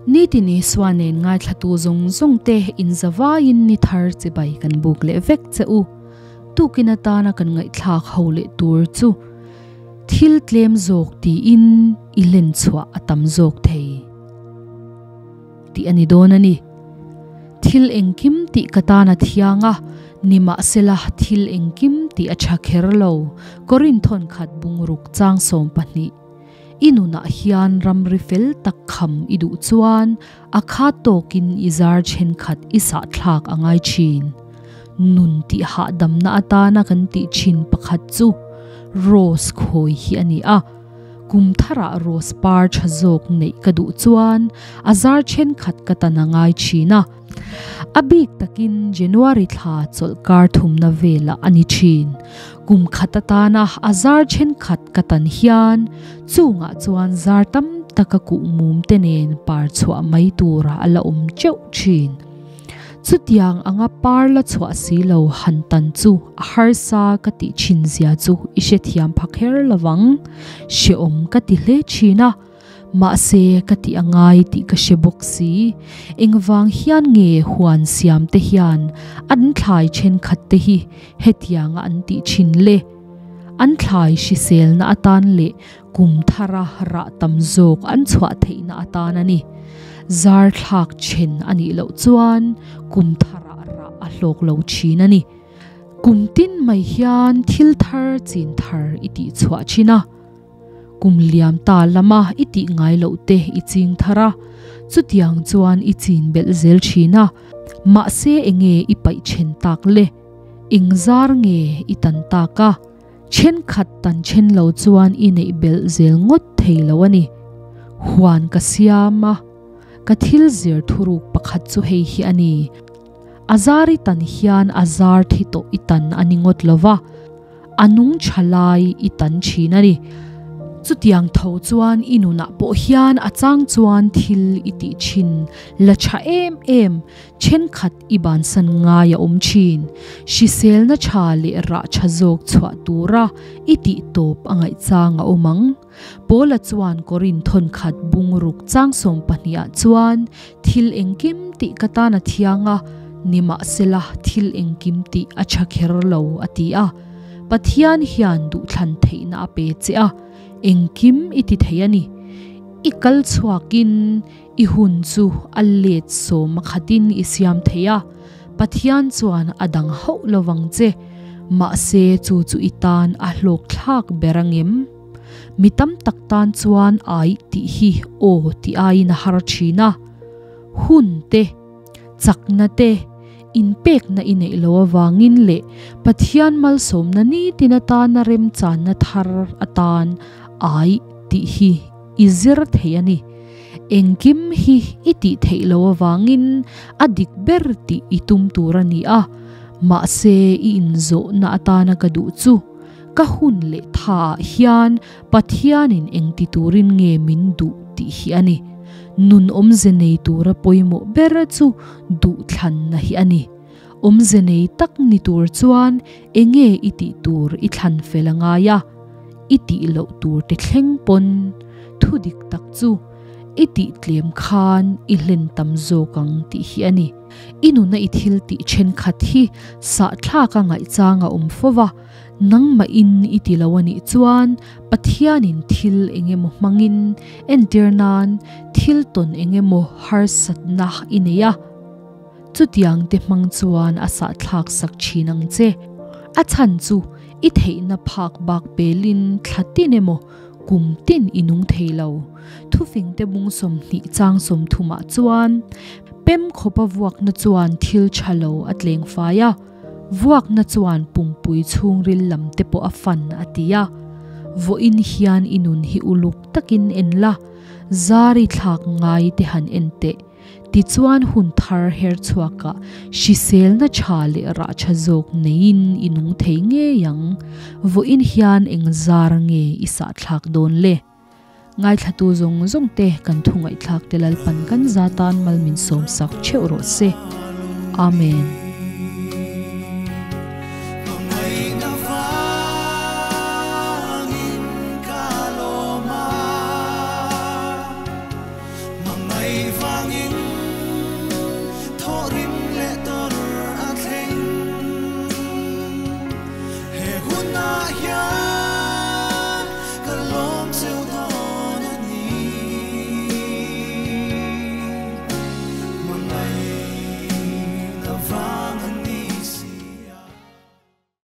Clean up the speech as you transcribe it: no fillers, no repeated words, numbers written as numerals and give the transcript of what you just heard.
Nitin Isua nen ngaithlatu zawng zawng te inzavaiin ni thar chibai kan buk leh vek che u. Tukin atana kan ngaihthlak ho leh tur chu thil tlem zawk tiin i hlen chhuah a tam zawk thei tih a ni dawn a ni. Thil engkim tih ka tan a thiang a, nimahsela thil engkim tih a tha kher lo, Korinthon khat bungruk chang 12. I nunah hian ramri fel tak kham i duh chuan a kha tawkin i zar thenkhat i sahthlak a ngai thin. Nun tih hahdamna atana kan tih thin pakhat chu rose khawi hi a ni a. Kum tharah rose par tha zawk neih ka duh chuan a zar thenkhat ka tan a ngai thin a. A bik takin January thla chawlhkar thumna velah a ni thin. Kum khat atana a zar thenkhat ka tan hian chungah chuan zar tam taka kuh mum te nen par chhuah mai tura a la awm teuh thin. Chutiang anga par la chhuah si lo han tan chu a harsa ka tih thin zia chu i hrethiam pha kher lovang. Hrehawm ka ti hle thin a. Mahse, ka tih a ngai tih ka hre bawk si. Engvang hian nge huan siam te hian an thlai thenkhat te hi hetianga an tih thin le? An thlai hriselna atan leh kum thara rah tam zawk an chhuah theihna atan a ni. Zar thlak then a nih loh chuan kum thara rah a hlawk lo thin a ni. Kum tin mai hian thil thar chin thar i tih chhuah thin a. Kum liam ta lama i tih ngai loh te i ching thar a, chutiang chuan i chin belh zel thin a, mahse enge i paih then tak le? Eng zar nge i tan tak a? Thenkhat tan then lo chuan i neih belh zel ngawt thei lo a ni. Huan ka siam a, ka thil zir thuruk pakhat chu hei hi a ni. A zar i tan hian a zar thi tawh i tan a ni ngawt lo va. A nung tha lai i tan thin a ni. Chutiang tho chuan i nunah pawh hian a chang chuan thil i tih thin la tha em em thenkhat i bansan ngai a awm thin. Hriselna tha leh rah tha zawk chhuah tura i tih tawp a ngaih chang a awm ang. Paula chuan Korin thawnkhat bungruk chang 12 ah chuan thil engkim tih ka tan a thiang a, nimahsela thil engkim tih a tha kher lo a ti a. Pathian hian duhthlan theihna a pe che a, engkim i ti thei a ni. I kal chhuakin i hun chu a let sawm a khatin i siam thei a, Pathian chuan a dang hauh lovang che, mahse chu chu i tan a hlawk thlak ber angem? Mi tam tak tan chuan ai tih hi aw tih aiin a har thin a. Hun te, chakna te, inpekna i neih loh avangin leh Pathian malsawmna nitin atana remchanna thar atan ai tih hi i zir thei a ni. Engkim hi i tih theih loh avangin a dik ber tih i tum tur a ni a, mahse i inzawhna atana ka duh chu Ka hun leh tha ah hian Pathianin engti turin nge min duh tih hi a ni. Nun awmze nei tura pawimawh ber chu duhthlanna hi a ni. Awmze nei tak ni tur chuan enge i tih tur i thlan fel a ngai a, i tih loh tur te thleng pawn thu dik tak chu i tih tlem khan i hlen tam zawk ang tih hi a ni. I nuna i thil tih thenkhat hi sahthlak a ngaihchang a awm fo va, nangmahin i ti lo a nih chuan Pathianin thil eng emaw hmangin entir nan thil tawn eng emaw harsatna i nei a, chutiang te hmang chuan a sahthlak sak thin ang che. A chhan chu i theihna phak bak pelin thla tin emaw kum tin i nung thei lo. Thufingte bung 20 chang 30 ah chuan pem khawpa vuakna chuan thil tha lo a tleng fai a, vuakna chuan pumpui chhungril lam te pawh a fan a ti a. Vawiin hian i nun hi uluk takin en la, zari thlak ngai te han en teh. Tichuan hun thar her chhuakah hriselna tha leh rah tha zawk neiin i nung thei ngei ang. Vawiin hian eng zar nge i sahthlak dawn le? Ngaithlatu zawng zawng te kan thu ngaihthlak te Lalpan kan za tan mal min sawm sak theuh rawh se. Amen. Thawh rim leh tawrh.